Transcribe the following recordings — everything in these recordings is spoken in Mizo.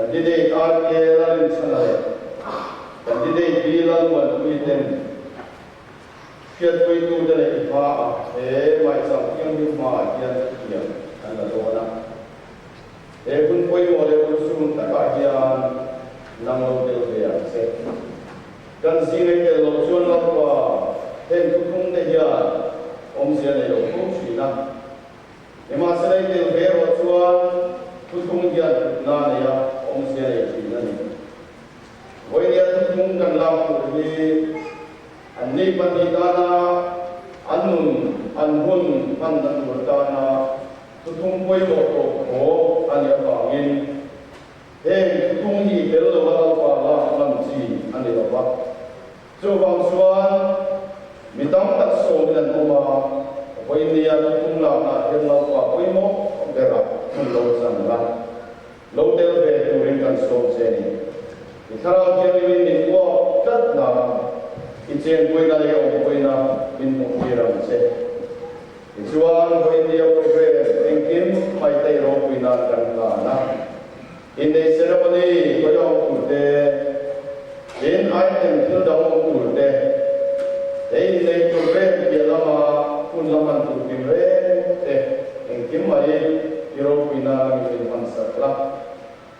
Candidate RK Lalrinchhana leh Candidate B Lalmuanpuii ten hriatpuitute leh i hmaah he maicham thianghlim hmaah hian thutiam an la dawn a. He hun pawimawh leh urhsun takah hian nang lo tel ve ang che. Kan zingai tel loh chuan Lalpa heng thuthung te hian awmzia nei lo fo thin a. Nimahsela i tel ve erawh chuan thuthung hian thutna a nei a, awmzia nei thin a ni. Vawinia thuthung kan lak tur hi an ni pahnih tana an nun, an hun hmanna tur tana thuthung pawimawh tawp khawp a nih avangin heng thuthung hi i tel lo a Lalpa lak ngam chi a ni lo va. Chuvang chuan mi tam tak sawmin an awm a, vawinia thuthlung laknah hian Lalpa pawimawh berah hmun lo chan la, lo tel ve turin kan sawm che ni. I Thlarau Thianghlimin min uap tlat na, i chenpuina leh awmpuina min hmuhtir ang che. Tichuan, vawinia program engkim mai te i ropui nan kan hlan a. Innei ceremony hawi awm tur te, tin item thil dang awm tur te, he innei tur reng piah lama hun la hman tur kim reng te engkim mai i ropui nan angin min hman sak la.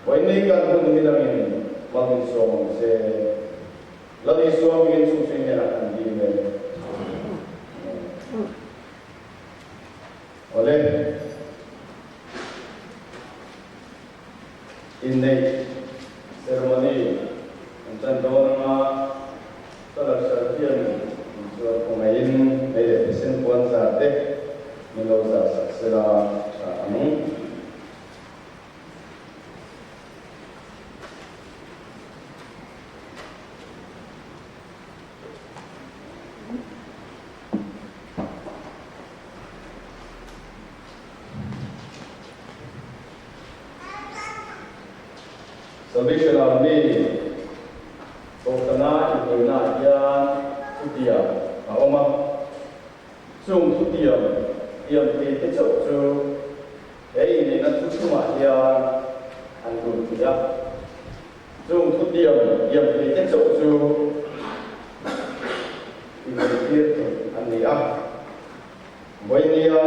Vawiin kan hun hi nangin mal min sawm ang che. Lal Isua hmingin chhungchhing hnenah kan dil e. Amen. Awle. Inneih ceremony an tan dawn anga Salar Sharfian in chuan khawngaihin mei leh thisen puan zar te min lo zar sak sela tha ang. Salvation Army Kohhrana inhawihnaah hian thutiam a awm a, chung thutiam tiam thei te chauh chu he inneihna thuthlumah hian an lut thei a. Chung thutiam tiam thei te chauh chu inneihtir thei an ni a. Vawinia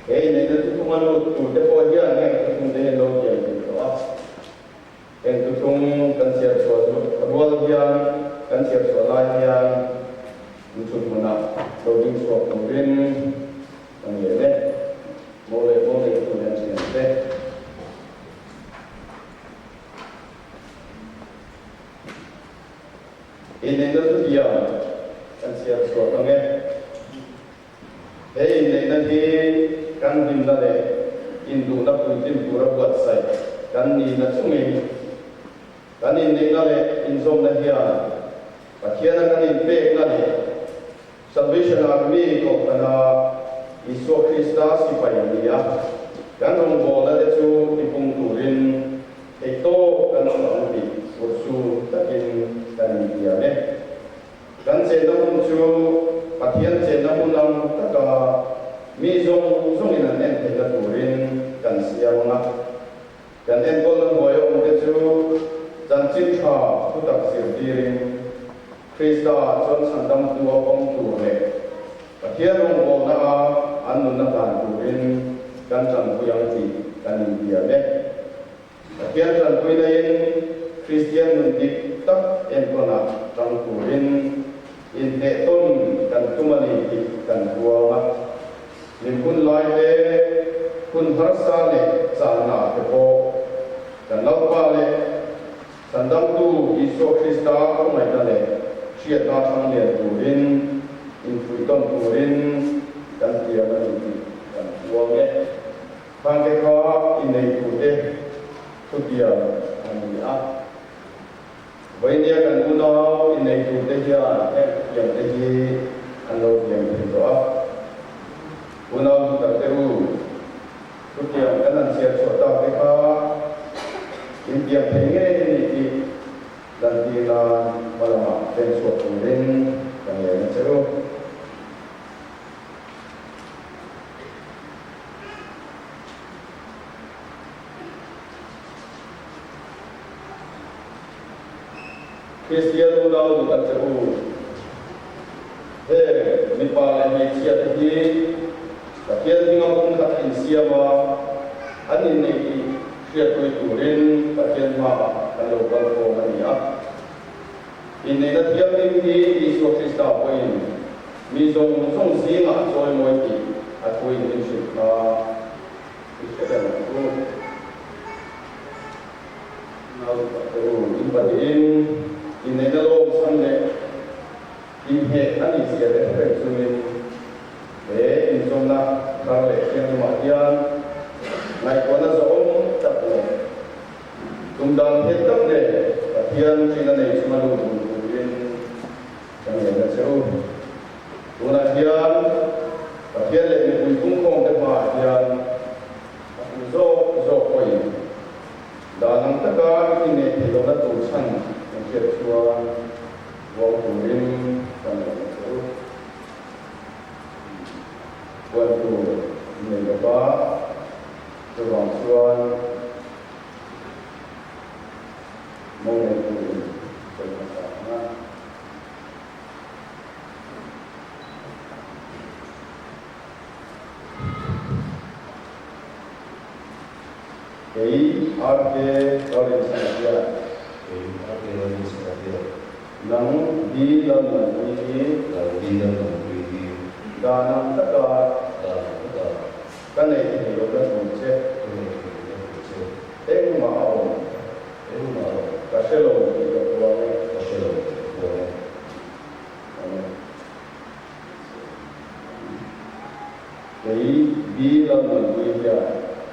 he inneihna thuthlung a lut tur te pawh hian heng thuthlung te hi an lo tiam thei tawh a. Heng thuthlung kan chhiar chhuah rual hian, kan chhiar chhuah lai hian inchhut hmunah lo ding chhuak turin ka ngen e. Mo leh mo neitu leh an thian te. Inneihna thutiam kan chhiar chhuak ang e. He inneihna hi kan hlimna leh induhna puitlin tura buatsaih kan nihna chungin, kan inneihna leh inzawmna hian Pathiana kan inpekna leh Salvation Army kohhrana Isua Krista sipai nia kan rawngbawlna te chu tipung turin Theihtawp kan chhuah ang tih urhsu takin kan intiam e. Kan chenna hmun chu Pathian chenna hmun ang taka mi zawng zawngin an en theihna turin kan siam ang a. Kan enkawlna hnuaia awmte chu chanchin tha thutak zirtirin Krista chuan chhandamtu a pawm tur leh Pathian rawngbawlna a an nunna hlan turin kan tanpui ang tih kan intiam e. Pathian tanpuina in Kristian nun dik tak enkawnah tang turin inhneh tawn kan tum a ni tih kan huang a. Min hun lai te, hun harsa leh chahna te pawh kan Lalpa leh Chhandamtu Isua Krista khawngaihna leh hriatna thlang lian turin, infuihtawn turin kan tiam a ni tih kan puang e. Khangte kha inneitute thutiam a ni a. Vawinia kan unau inneitute hian heng thutiamte hi an lo tiam thei tawh a. Unau duhtakte u, Chutiang kan han chhiar chhuah tak te kha intiam thei ngei a ni tih lantir nan hma lamah pen chhuak turin ka ngen a che u. Kristian unau duh tak che u. Heng mipa leh hmeichhia te hi Pathian hminga pumkhat a insiam a, an inneih tih hriatpui turin Pathian hmaah kan lo kal khawm a ni a. Inneihna thianghlim hi Isua Krista pawhin mi zawng zawng zingah a chawimawi tih a thuin min hrilh kha i hre reng ang u. Nau duhtak te u, in pahnihin inneihna lawm chhan leh inheh a nih zia te hre reng chungin he inzawmna thar leh thianghlimah hian ngaihtuahna zawhawm tak leh tum dan theih tak nen Pathian ṭihna nei chunga lut dun turin ka ngen a che u. Tunah hian Pathian leh mipui pungkhawmte hmaah hian a tu zawk zawk pawhin dan ang taka i inneih theih lohna tur chhan kan hriat chuan vawng turin kan lo la che u. Puan tur i nei lo va, chuvang chuan mo nei turin sawi hmasa ang a. Kei RK Lalrinsanga hian. Kei RK Lalrinsanga hian. Nang B Lalnunpuii hi. Nang B Lalnunpuii hi. Dan ang taka. Dan ang taka. Ka neih theih lohna tur che. Ka neih theih lohna tur che. Engmah a awm. Engmah a awm. Ka hre lo tih ka puang e. Ka hre lo tih ka puang e. Amen. Kei B Lalnunpuii hian.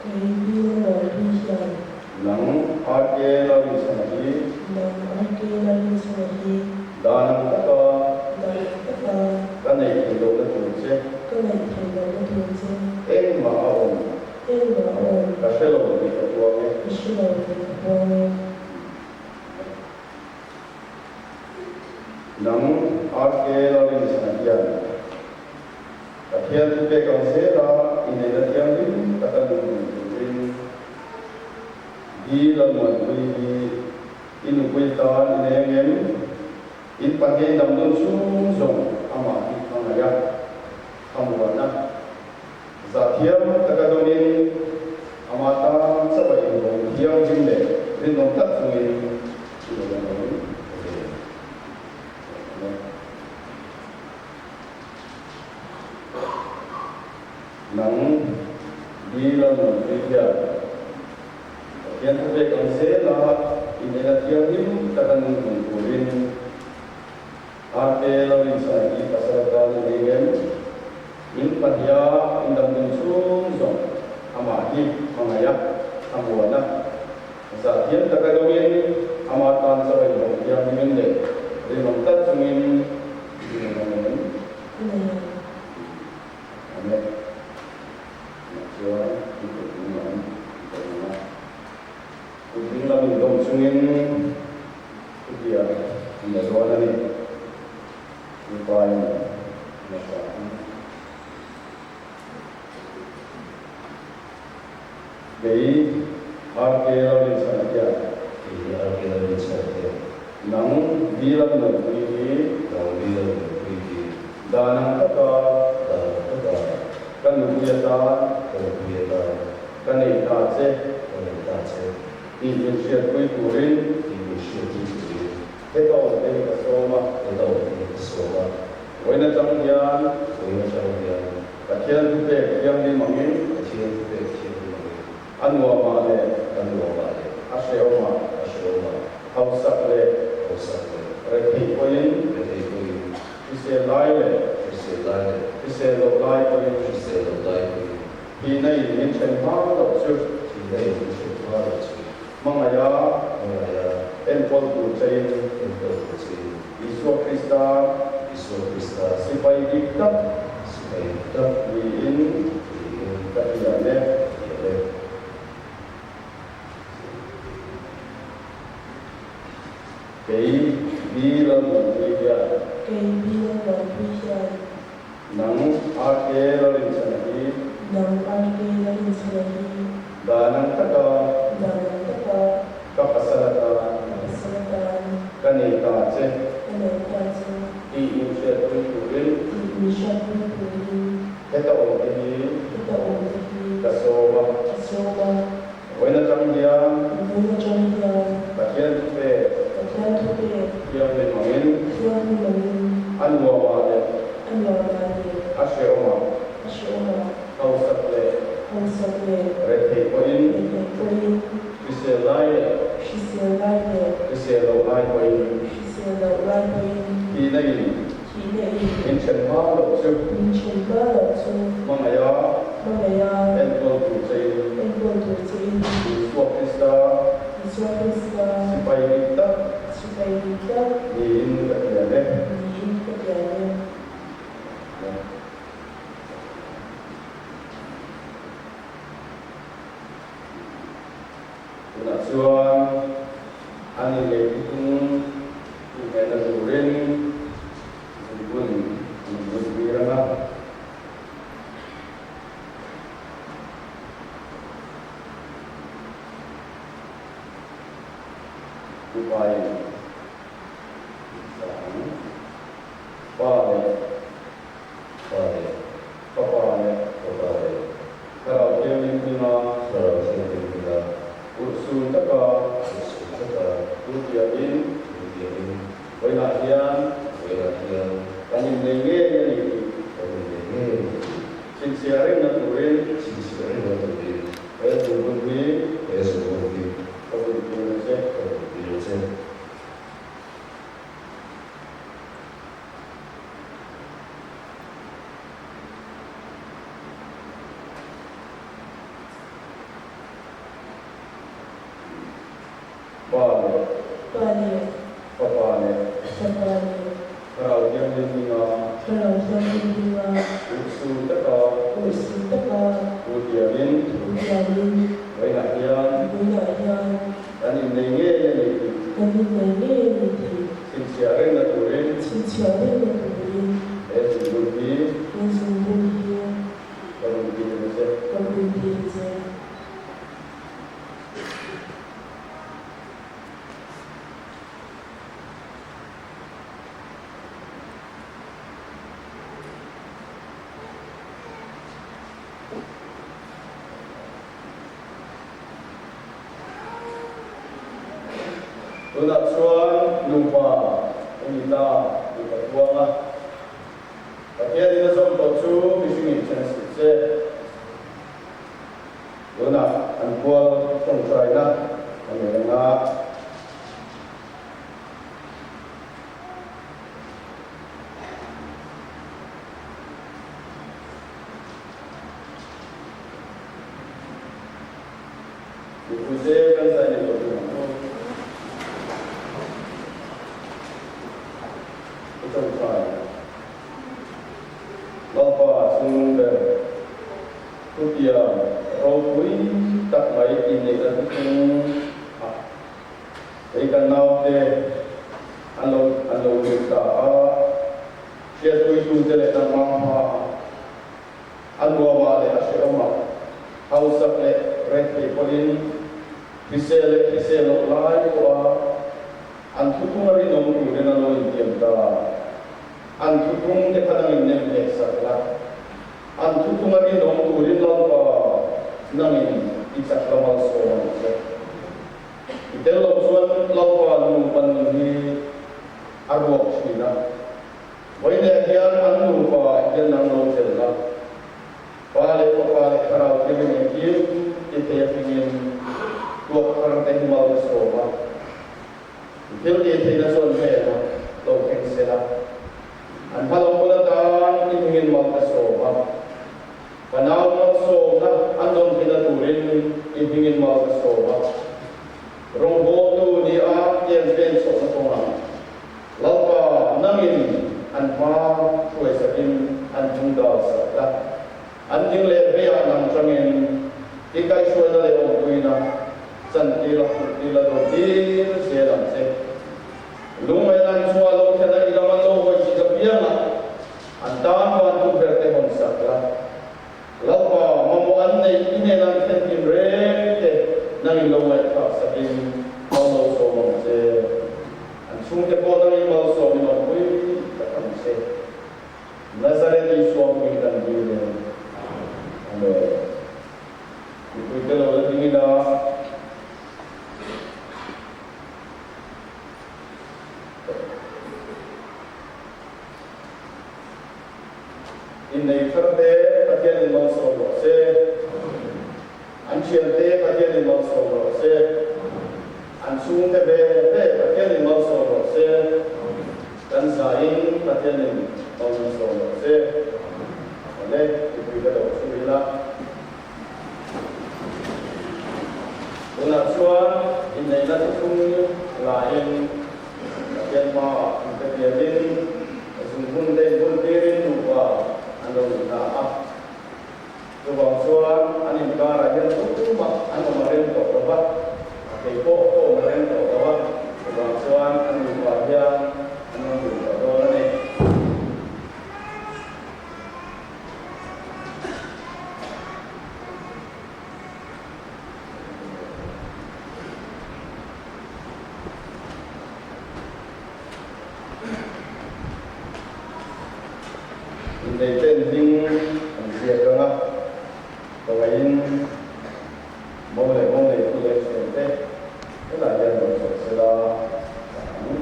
Kei B Lalnunpuii hian. Nang RK Lalrinsanga hi. Nang RK Lalrinsanga hi. Dan ang taka. Dan ang taka. Ka neih theih lohna tur che. Ka neih theih lohna tur che. Engmah a awm. Engmah a awm. Ka hre lo tih ka puang e. Ka hre lo tih ka puang e. Nang RK Lalrinsanga hian. Pathian chu pek ang zela inneihna thianghlim taka lut dun turin Di Lalmuanpuii hi i nupui tan i nei angem? In pahnih dam dun chhung zawng amah hi a ngaih a, thlamuan a, zahthiam taka dawnin amah tan chauh a inhawng thianghlim leh rinawm tak chungin i nei angem? Nang dil a nunpui hian Pathian thu pek ang zela inneihna thianghlim taka nung dun turin RK Lalrinsanga hi pasal atan i nei em? Min pahniha indam dun chhung zawng amah hi hmangaih a, a muan a, zahthiam taka deuhin ama tan chauh a inhawng thianghlimin leh rinawm tlat chungin i nei ang em? Amen. Tunah chuan i kut ding lam i dawm ang a, kut ding lam in dawm chungin thutia in la dawn a ni. Mipa in la sa ang. Kei RK Lalrinchhana hian. Kei RK Lalrinchhana hian. Nang B Lalnunpuii hi. Nang B Lalnunpuii hi. Dan ang taka. Dan ang taka. Ka nupui atan. Ka nupui atan. Ka nei ta che. Ka nei ta che. Tih min hriatpui turin. Tih min hriatpui turin. Heta awmte hi ka sawm a. Heta awmte hi ka sawm a. Vawiin atang hian. Vawiin atang hian. Pathian thupek thianghlim angin. Pathian thupek thianghlim angin. A nuamah leh. A nuamah leh. A hrehawmah. A hrehawmah. Hausak leh. Hausak leh. Retheih pawhin. Retheih pawhin. Hrisel lai leh. Hrisel lai leh. Hrisel loh lai pawhin. Hrisel loh lai pawhin. Thihna in min then hma loh chu. Thihna in min then hma loh chu. Hmangaiha. Hmangaiha. Enkawl tur chein. Enkawl tur chein. Isua Krista. Isua Krista. Sipai dik tak. Sipai dik tak. Niin. Niin. Ka tiam e. Ka tiam e. Kei B Lalmuanpuii hian. Kei B Lalmuanpuii hian. Nang RK Lalrinchhana hi. Nang RK Lalrinchhana hi. Dan ang taka. Dan ang taka. Ka pasal atan. Ka pasal atan. Ka nei ta Heta awmte hi Heta awmte hi ka sawm a. Ka sawm a. Vawiin atang hian Vawiin atang hian Pathian thupek Pathian thupek Thianghlim angin Thianghlim angin A nuamah leh A nuamah leh A hrehawmah A hrehawmah Hausak leh Hausak leh Rethei pawhin Rethei pawhin Hrisel lai leh Hrisel lai leh Hrisel loh lai pawhin Hrisel loh lai pawhin Thihna in Thihna in Min then hma loh chu Min then hma loh chu Hmangaih a Hmangaih a Enkawl tur che in Enkawl tur che in Isua Krista Isua Krista Sipai dik tak Sipai dik tak Niin ka tiam e Niin ka tiam e. Tunah chuan an inneih thuthlung inhmehna turin zungbun an bun tir ang a. Upain sang Pa leh Pa leh Fapa leh Fapa leh Thlarau Thianghlim hminga Thlarau Thianghlim hminga Urhsun taka Urhsun taka Thu tiahin Thu tiahin Vawiinah hian Vawiinah hian Kan innei ngei a ni tih Kan innei ngei a ni tih Chhinchhiah rengna turin Chhinchhiah rengna turin He zungbun hi He zungbun hi Ka bun tir a che Ka bun tir a che. Pa leh. Pa leh. Fapa leh. Fapa leh. Thlarau Thianghlim hminga. Thlarau Thianghlim hminga. Urhsun taka. Urhsun taka. Thu tiamin. Thu tiamin. Vawiinah hian. Vawiinah hian. Kan innei ngei a ni tih. Kan innei ngei a ni tih. Chhinchhiah rengna turin. Chhinchhiah rengna turin. He zungbun hi. He zungbun hi. Ka bun tir a che. Ka bun tir a che. Tunah chuan nupa i ni ta tih ka puang a, Pathianin a zawm tawh chu mihringin then suh che. Tunah an kual tawngtaina a nei ang a. Mipuite kan zai leh tawh ding ang aw. I tawngtai. Lalpa chung ber thutiang ropui tak mai inneihna thuthlung ah hei kan naute an lo an lo lut ta a, hriatpuitute leh nangmah hmaah A nuamah leh a hrehawmah, hausak leh rethei pawhin, hrisel leh hrisel loh lai pawha an thuthung a rinawm turin a lo intiam ta. An thuthung te kha nangin nem hneh sak la, an thuthung a rinawm turin Lalpa nangin i chak la malsawm ang che. I tel lo chuan Lalpa nupa nun hi a ruak thin a. Vawiinah hian an nupa hian an lo tel a, Pa leh Fapa leh Thlarau Thianghlim engkim ti thei atangin tuak thar te hi mal ka sawm a, i thil tih theihna chuan hnenah lo thleng se la, an hma lo hun atan i hmingin mal ka sawm a, ka nau malsawmna an dawn theihna turin i hmingin mal ka sawm a, rawngbawltu ni a tian pen chhuahna kawngah. Lalpa, nangin an hma hruai sakin an hnung dal sak la, an ding leh veiah nang tangin i kaihhruaina leh awmpuina chantir a hmuhtir la dawn tir zel ang che. Lungngaihna an chungah lo thlen a i lam an lo hawi chik apiangah an tan van tukverh te hawn sak la. Lalpa, mamawh an neih i hnena an thlen hlim reng te nangin lo ngaihthlak sakin mal lo sawm ang che. An chhungte pawh nangin malsawmin awmpui tak ang che. Nazareth Isua hming kan dil e. Innei tharte Pathianin malsawm rawh se. An thiante Pathianin malsawm rawh se. An chhungte ve ve Pathianin malsawm rawh se. Kan zaiin Pathianin malsawm rawh se. Awle, mipui ka do chu ila. Tunah chuan inneihna thuthlung laiin Pathian hmaah an pe pianin zunghun te inbuntirin nupa an lo ni ta a. Chuvang chuan an inkarah hian tumah an awm a rem tawh lo va, a kei pawh ka awm a rem tawh lo a, chuvang chuan an nupa hian an awm dun tawh dawn a ni. Inneiten hming an ziak ang a, kawngaihin mo leh mo neitu leh thiante helai hian lo chawlh sela a ang.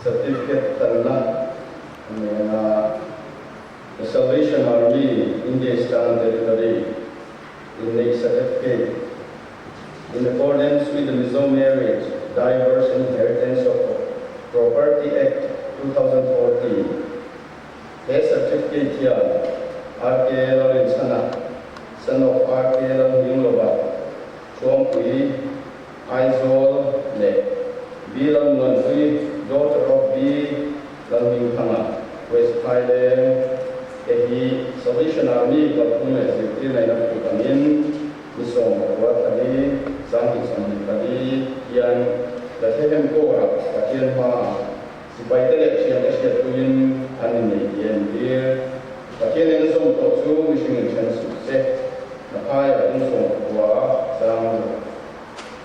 Certificate tanna a nei ang a, The Salvation Army India Eastern Territory inneih certificate in accordance with the Mizo Marriage, Divorce and Inheritance of Property Act 2014. He certificate hian RK Lalrinchhana, son of RK Lalnghinglova, Thuampui, Aizawl leh B Lalmuanpui, daughter of B Lalhmingthanga, West Phaileng te hi Salvation Army kalphung leh zirtir neihna phut angin ni 14, 2024 hian Bethlehem Corps-ah Pathian hmaah sipaite leh thiante hriatpuiin an innei tih a entir. Pathianin a zawm tawh chu mihring inthen suh se, Mathai-a tung 10 chang ruk.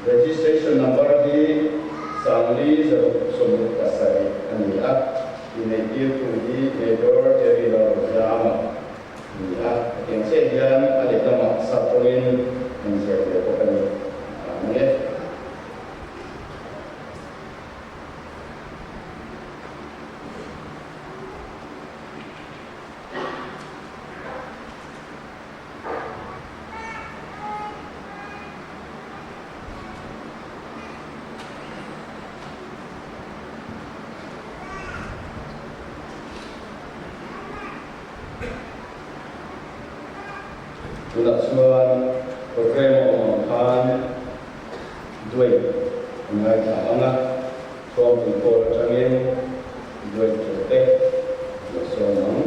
Registration number hi 5167 a ni a, inneihtirtu hi Major Jerry Lalrozama a ni a, hetiang chiah hian a lehlamah sap tawngin an ziak ve bawk a ni. Ang e. Tunah chuan programme a awm ang khan duet an ngaithla ang a, Thuampui Hall atangin duet tur te lo sawm ang.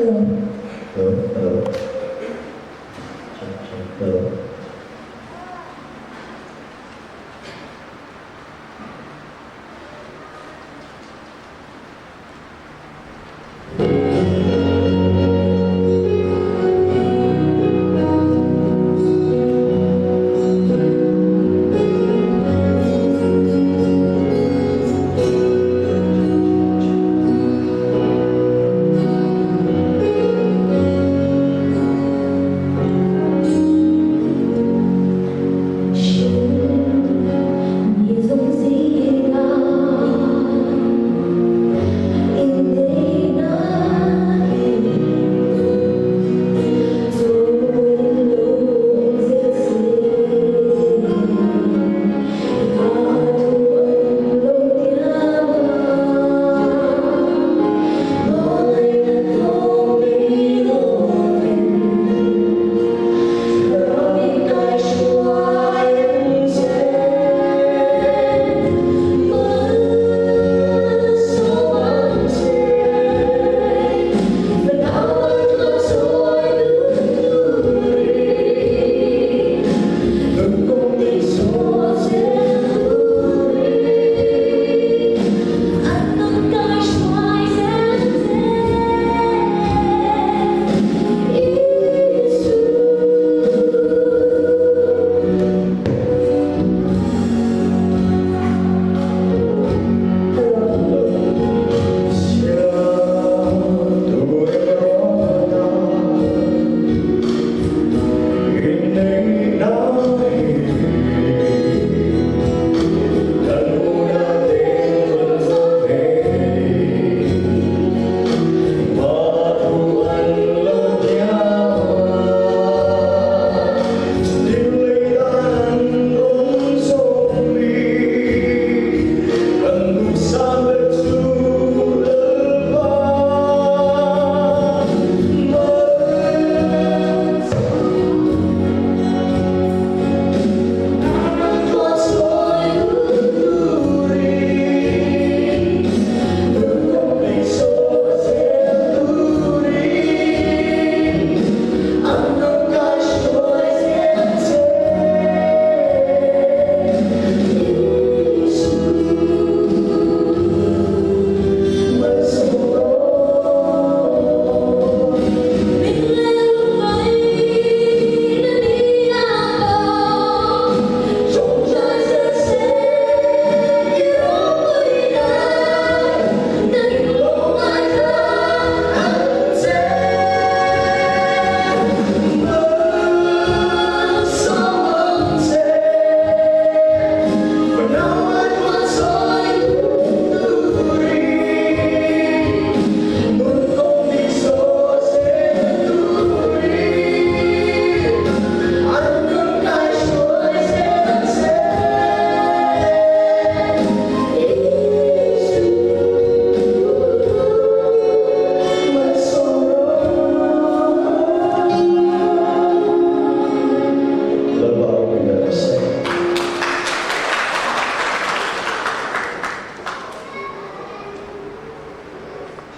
Hello. Hello, hello. Check, check, hello.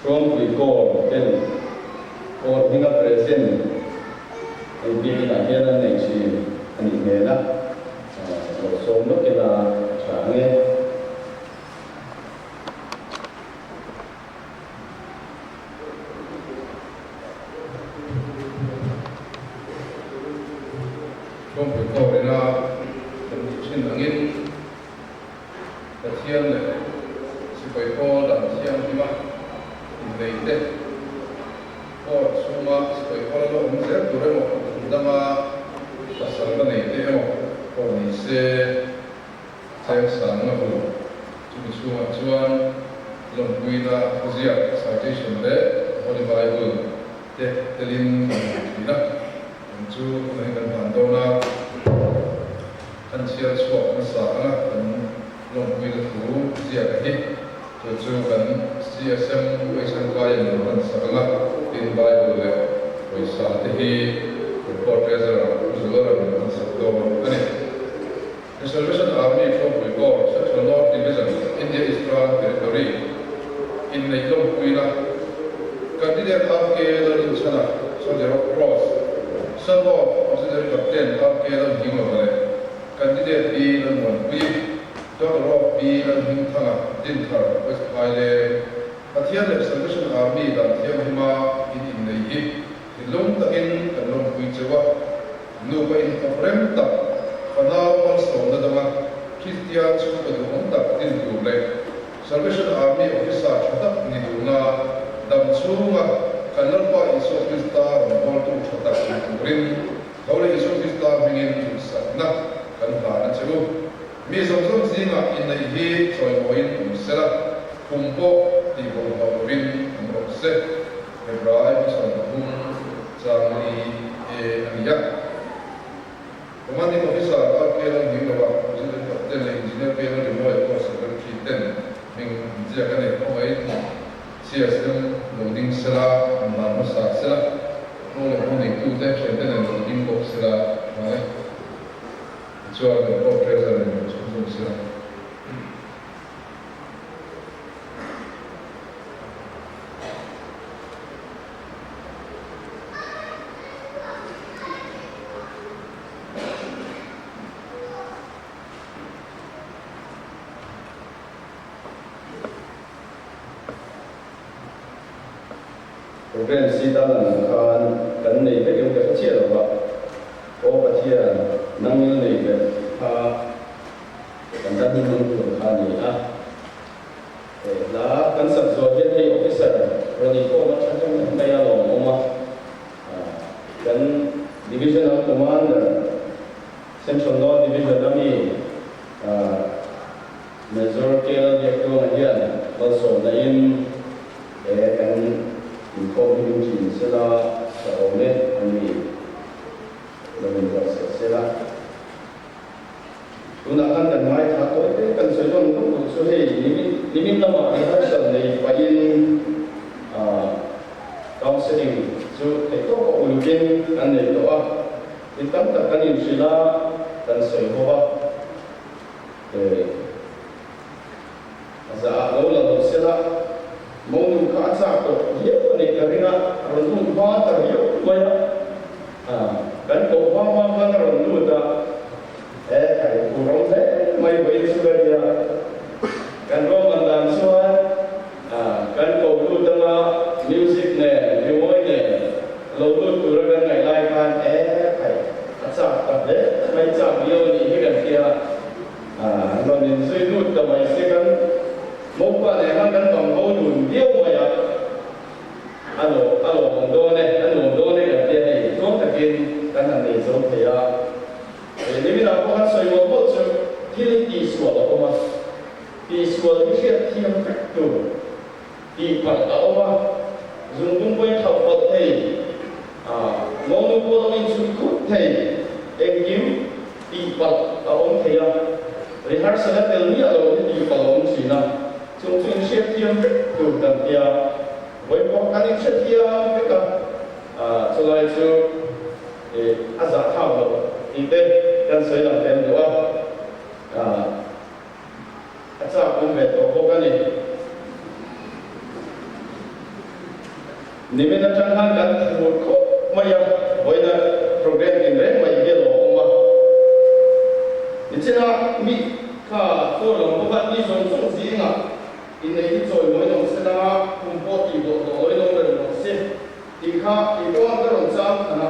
Hruangpui Corps ten Corps hminga present hei biakinn ah hian an nei thin a nih hmel a, lo sawm lawk ila a tha ang e. Hruangpui Corps ina kan tih thin angin Pathian leh sipai pawl dan thianghlima inneite court chhunga sipai pawl a lo awm zel tur emaw, kum danga pasal la neite emaw pawh ni se cheng sang na hu. Chumi chhungah chuan lawmpuina thuziak, citation, leh Holy Bible te telin kan hmu thin a, kan chu tunah hian kan hlan dawn a. Kan chhiar chhuak hmasa anga kan lawmpuina thu ziak a hi. Chu chu kan CSM Uaisangkai in lo han sak anga, tin Bible leh pawisa te hi kan Court Treasurer Pu Zuala rawn han sak dawn a ni. The Salvation Army Thawkpui Corps, Central North Division, India Eastern Territory inneih lawmpuina Candidate RK Lalrinchhana, Soldier of Cross, Son of Auxiliary Captain RK Lalhminglova leh Candidate B Lalmuanpui, Daughter of B Lalhmingthanga, Dinthar, West Phaileng, Pathian leh Salvation Army dan thianghlim-a in innei hi thinlung takin kan lawmpui cheu a. Nupa inkawp rem tak, fanau malsawmna danga Kristian chhungkaw duhawm tak din tur leh Salvation Army officer tha tak ni duhna dam chhunga kan Lalpa Isua Krista rawngbawltu tha tak ni turin tho leh Isua Krista hmingin duhsakna kan hlan a che u. Mi zawng zawng zingah inneih hi chawimawiin awm sela, kum pawh tihbawlhhlawh lovin awm rawh se. Hebrai 13 chang li e a ni a. Commanding Officer RK Lalhminglova, Auxiliary Captain leh Engineer P Lalrimawi Corps Secretary ten hming an ziak a ni. Khawngaih CSM lo ding sela, an hlan hmasa sela, hnaw leh hnaw neitute thiante nen lo ding bawk sela tha e. Tichuan kan Corps Treasurer in lo chhunzawm sela. Program si tan ang khan kan nei vek em ka hre chiah lo va, Aw Pathian, nang ngil nei ber kha kan tan hi hmang tur kha a ni a. He hla kan sak zual hian hei officer rawn inkhawm a tha em em mai a lawmawm a, kan Divisional Commander Central North Division a mi Major KL Biaktuanga hian malsawmna in he kan inkhawm hi min thin sela tha awm e a ni lo in buatsaih sela. Tunah khan kan ngaithla tawi te kan sawi dawn lutuk duh chu hei nimin nimin lamah rehearsal nei pahin counselling chu theih tawk a ulukin kan nei tawh a, thil tam tak kan inhrilh a, kan sawi ho a, a zah ah lo la lo sela monu kha a chak tawh viau a nih ka ring a, a rawn lut hma ta riau mai a. Kan koh hma hma khan a rawn lut a, he kai thu rawng hle mai vawiin chu ka nia. Kan ruahman dan chuan kan ko lut anga music nen, rimawi nen lo lut tura kan ngaih lai khan he kai a chak ta hle mai, chak viau a nih hi kan hria. An rawn inzui lut ta mai se kan mopa nen khan kan bang ho dun viau mai a. A lawm a lawmawm dawn e, a nuam dawn e kan tia hei tluang takin kan han nei zo thei a. He niminah pawh han sawi mawlh mawlh chu thil hi tihsual a awm a, tihsual hi hriat thiam vek tur tih palh a awm a, zungdung pawhin thlauh palh thei, a monu pawh lo inchhut khut thei, engkim tih palh a awm thei a, rehearsal a tel miah lo hi tih palh a awm thin a. Chung chu inhriat thiam vek tur kan tia, vawi pawh kan inhre thiam vek a, chulai chu a zah thlak loh tih te kan sawi lang hlem duh a, a chak awm ve tawh bawk a ni. Nimin atang khan kan phur khawp mai a, vawiina program tinreng mai hi a lo awm a. Nichina mi kha tour lam bawk a, mi zawng zawng zingah innei hi chawi mawi lo se la, kum pawh tih dawh dawh lawi lo reng lo se tih kha kei pawh ka rawn chang khan a,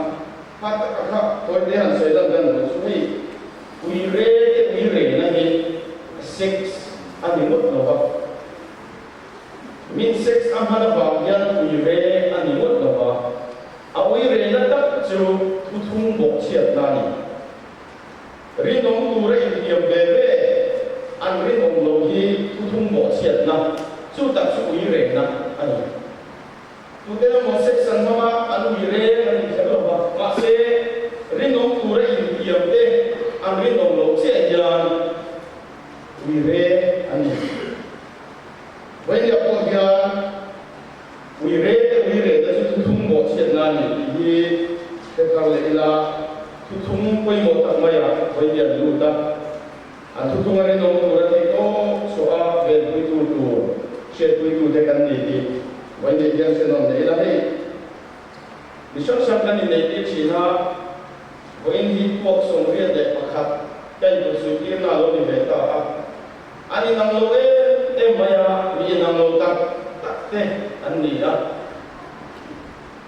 kha taka kha tawite han sawi lan dan lo chu hei ui re te ui rena hi sex a ni ngawt lo va. Min sex a hman avang hian ui re a ni ngawt lo va, a ui rena tak chu thuthung bawhchhiatna a ni. Rinawm tura inhliam ve ve an rinawm lo hi thuthung bawhchhiatna, chu tak chu ui rena a ni. Tute emaw sex an hmang a, an ui reng an ni kher lo va, mahse rinawm tura inhliam te an rinawm loh chiah hian ui re a ni. Vawinia pawh hian ui re te ui re te chu thuthung bawhchhiatna a ni tih hi hre thar leh ila, thuthung pawimawh tak maiah Vawinia an lut a, an thuthung a rinawm tur a theih tawp chhuah a venpuitu tur hriatpuitute kan ni tih Vawinia hian hre nawn leh ila. Hei mi hrang hrang kan inneih tir thin a, vawiin hi puak 81 ka inputsuitirna a lo ni ve ta a. An inang lo em em mai a, mi inang lo tak tak te an ni a.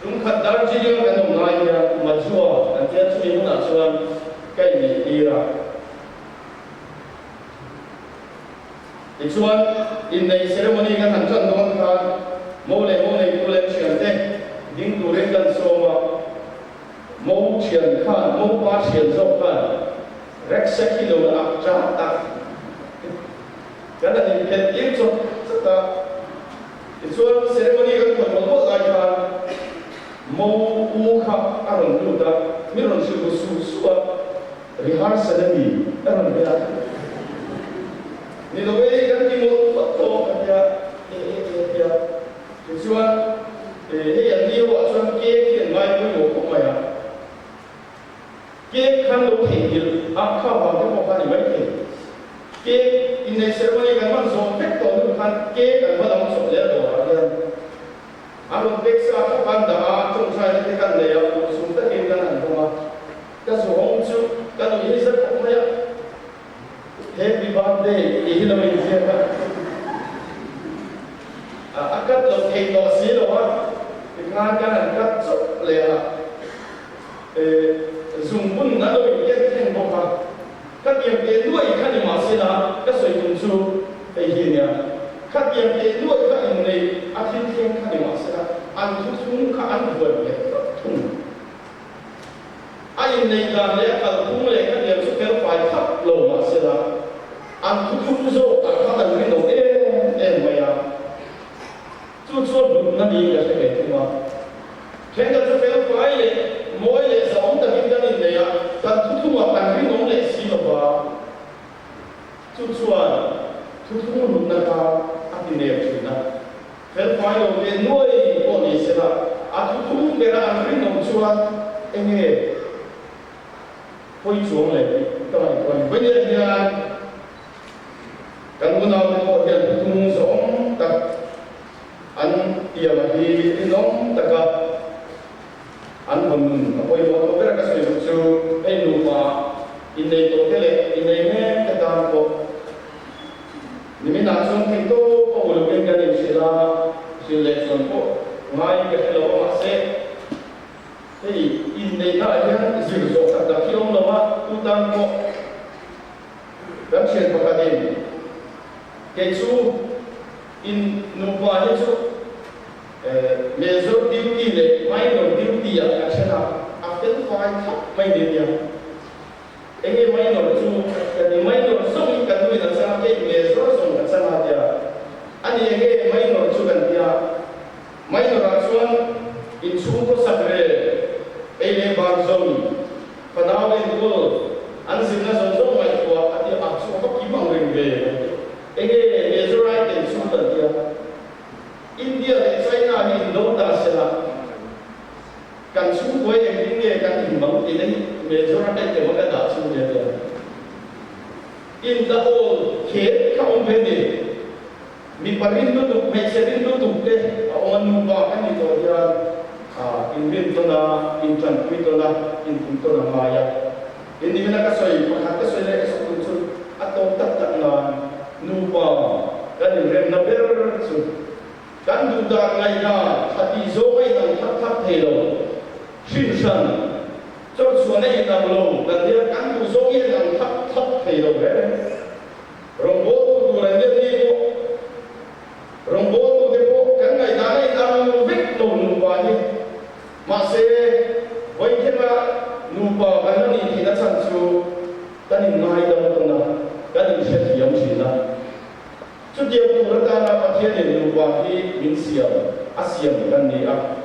Tum khat Darjeeling a kan awm lai hian Majua kan tia chumi hunah chuan ka inneih tir a. Tichuan, inneih ceremony kan han tan dawn khan mo leh mo neitu leh thiante ding turin kan sawm a. Mo thian khan, mo pa thian zawk khan Reksak hi lo la ak chat a, kan han inphelh tir chawt chawt a. Tichuan ceremony kan khawn mawlh mawlh lai khan Mo u kha a rawn lut a, mi rawn hrilh ru su su a, rehearsal a ni a rawn be a. Ni lo e, kan ti mawlh mawlh tawh a tia, e e e a tia. Tichuan hei an ni ho ah chuan cake hi an ngai pawimawh khawp mai a. Cake khan lo theihnghilh a, kha vang te pawh kha a ni maithei. Cake inneih ceremony kan hman zawh vek tawh hnu khan cake an va lam chawp leh a dawrah hian an rawn pek sa kha kan dah a, tawngtaina te kan nei a, urhsun takin kan han hawng a. Ka zuhawng chu ka nuih hi zet khawp mai a, Happy birthday tih hi lo inziak a, a cut lo thei tawh si lo a, tikhan kan han cut chawp leh a. Zungbun a lo inken thleng bawk a, ka tiang teh nuaih kha ni mah sela ka sawi tum chu hei hi a nia, kha tiang teh nuaih kha inneih a thil thleng kha ni mah sela an thuthlung kha an buan leh tlat thung. A inneih dan leh a kalphung leh kha tiang chu fel fai thlap lo mah sela an thuthlung zawkah khan an rinawm em em mai a. Chu chuan hlutna niin ka hre ve thung a. Thenkhat chu fel fai leh mawi leh zahawm takin kan innei a, kan thuthungah kan rinawm leh si lo va. Chu chuan thuthung hlutna kha a ti nep thin a. Fel fai lo te nuai pawh ni sela, a thuthung bera an rinawm chuan enge pawi chuang leh tih ka ngaihtuah a ni. Vawiin hian Kan unaute pawh hian thuthung zawng tak an tiam hi rinawm taka an hawn a pawimawh tawh ber ka sawi duh chu hei nupa innei tawh te leh innei mek te tan pawh niminah chuan thei tawp a uluk in kan inhrilh a, hrilh leh chuan pawh ngai ka hre lo a mahse hei inneihna ah hian zir zawh tak tak hi awm lo a tu tan pawh Kan thian pakhatin, Kei chu in nupa hi chu major duty leh minor duty ah ka then a, a fel fai thlap mai ni nia. Enge minor chu ka ti, minor zawngin ka nuin a chang a, kei major zawng ka chang a tia. Ani enge minor chu kan tia, minor ah chuan inchhung khawsak rel, ei leh bar zawng, Fanau enkawl an zirna zawng zawng ngaihtuah a ti a, chu a va kim ang reng ve kan ti. Enge major item chu kan ti a, India leh China hi indo ta sela kan chhungkuai engtin nge kan inbang tih na hi major item a ka dah chu nia tia. Inla awl khet kha awm ve ni. Mipa rin lutuk. lutuk, hmeichhe rin lutuk te a awm a, nupa kan nih tawh hian inrin tawn a, intanpui tawn a, inpui tawn a ngai a. Inihna ka sawi pakhat ka sawi leh ka sawi tur chu a tawp tak tak nan nupa kan inremna ber chu kan duh dan ngaihdan tha tih zawng a inang thap thap thei lo. Hrinhran chawrchhuahna inang lo kan nia kan duh zawng hi a inang thap thap thei lo reng reng. Rawngbawltu tur an nia ni pawh rawngbawltute pawh kan ngaihdan a inang vek lo nupa hi. Mahse, vawikhenga nupa kan la nih theihna chhan chu kan inngaidam tawn a, kan inhrethiam thin a. Chutiang tur atana Pathianin nupa hi min siam a siam kan ni a.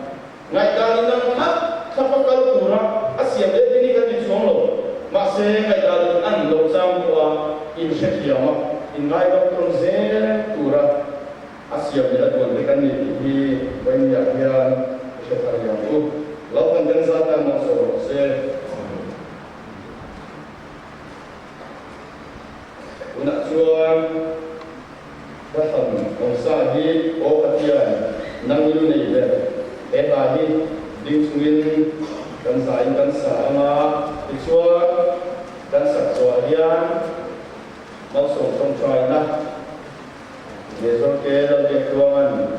Ngaihdan inang thlap thlap a kal tura a siam leh te hi kan ni chuang lo. Mahse, ngaihdan in an lo chang pawha inhrethiam a, inngaidam tawn zel tura A siam leh a duan te kan ni tih hi Vawinia hian i hre thar liam u. Lo kan den zat a mawhsawm rawh se. Tunah chuan Hla thlan awmsa hi Aw Pathian nang lu nei ber he hla hi ding chungin kan zaiin kan sa anga tichuan kan sak zawhah hian malsawm tawngtaina Mezawrte Lalbiak Tluangan.